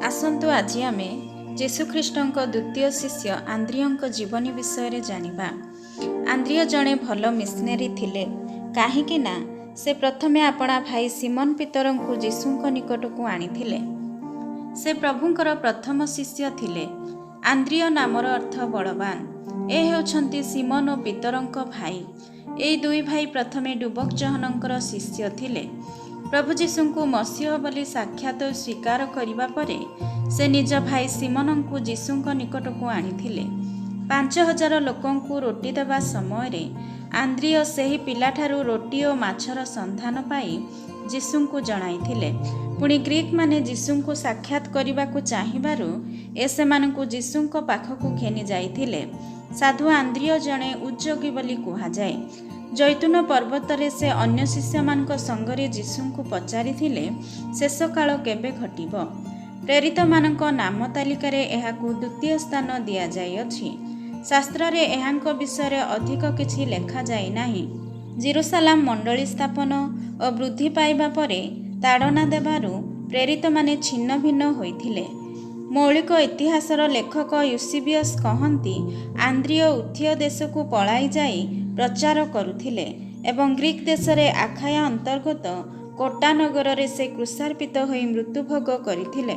ଆସନ୍ତୁ ଆଜି ଆମେ ଯୀଶୁଖ୍ରୀଷ୍ଟଙ୍କ ଦ୍ୱିତୀୟ ଶିଷ୍ୟ ଆନ୍ଦ୍ରିୟଙ୍କ ଜୀବନୀ ବିଷୟରେ ଜାଣିବା। ଆନ୍ଦ୍ରିୟ ଜଣେ ଭଲ ମିଶନେରୀ ଥିଲେ, କାହିଁକି ନା ସେ ପ୍ରଥମେ ଆପଣା ଭାଇ ସିମନ ପିତରଙ୍କୁ ଯୀଶୁଙ୍କ ନିକଟକୁ ଆଣିଥିଲେ। ସେ ପ୍ରଭୁଙ୍କର ପ୍ରଥମ ଶିଷ୍ୟ ଥିଲେ। ଆନ୍ଦ୍ରିୟ ନାମର ଅର୍ଥ ବଳବାନ। ଏ ହେଉଛନ୍ତି ସିମନ ଓ ପିତରଙ୍କ ଭାଇ। ଏଇ ଦୁଇ ଭାଇ ପ୍ରଥମେ ଡୁବକ ଯୋହନଙ୍କର ଶିଷ୍ୟ ଥିଲେ। ପ୍ରଭୁ ଯୀଶୁଙ୍କୁ ମସିହ ବୋଲି ସାକ୍ଷାତ ସ୍ୱୀକାର କରିବା ପରେ ସେ ନିଜ ଭାଇ ସିମନଙ୍କୁ ଯୀଶୁଙ୍କ ନିକଟକୁ ଆଣିଥିଲେ। 5000 ଲୋକଙ୍କୁ ରୋଟି ଦେବା ସମୟରେ ଆନ୍ଦ୍ରିୟ ସେହି ପିଲାଠାରୁ ରୋଟି ଓ ମାଛର ସନ୍ଧାନ ପାଇ ଯୀଶୁଙ୍କୁ ଜଣାଇଥିଲେ। ପୁଣି ଗ୍ରୀକମାନେ ଯୀଶୁଙ୍କୁ ସାକ୍ଷାତ କରିବାକୁ ଚାହିଁବାରୁ ଏ ସେମାନଙ୍କୁ ଯୀଶୁଙ୍କ ପାଖକୁ ଘେନି ଯାଇଥିଲେ। ସାଧୁ ଆନ୍ଦ୍ରିୟ ଜଣେ ଉଦ୍ଯୋଗୀ ବୋଲି କୁହାଯାଏ। ଜୈତୁନ ପର୍ବତରେ ସେ ଅନ୍ୟ ଶିଷ୍ୟମାନଙ୍କ ସଙ୍ଗରେ ଯୀଶୁଙ୍କୁ ପଚାରିଥିଲେ, ଶେଷ କାଳ କେବେ ଘଟିବ? ପ୍ରେରିତମାନଙ୍କ ନାମ ତାଲିକାରେ ଏହାକୁ ଦ୍ୱିତୀୟ ସ୍ଥାନ ଦିଆଯାଇଅଛି। ଶାସ୍ତ୍ରରେ ଏହାଙ୍କ ବିଷୟରେ ଅଧିକ କିଛି ଲେଖାଯାଇ ନାହିଁ। ଯିରୂଶାଲମ ମଣ୍ଡଳୀ ସ୍ଥାପନ ଓ ବୃଦ୍ଧି ପାଇବା ପରେ ତାଡ଼ନା ଦେବାରୁ ପ୍ରେରିତମାନେ ଛିନ୍ନ ଭିନ୍ନ ହୋଇଥିଲେ। ମୌଳିକ ଇତିହାସର ଲେଖକ ୟୁସିବିୟସ୍ କହନ୍ତି, ଆନ୍ଦ୍ରିୟ ଉଥିୟ ଦେଶକୁ ପଳାଇ ଯାଇ ପ୍ରଚାର କରୁଥିଲେ ଏବଂ ଗ୍ରୀକ୍ ଦେଶରେ ଆଖାୟା ଅନ୍ତର୍ଗତ କୋଟା ନଗରରେ ସେ କ୍ରୁଶାର୍ପିତ ହୋଇ ମୃତ୍ୟୁଭୋଗ କରିଥିଲେ।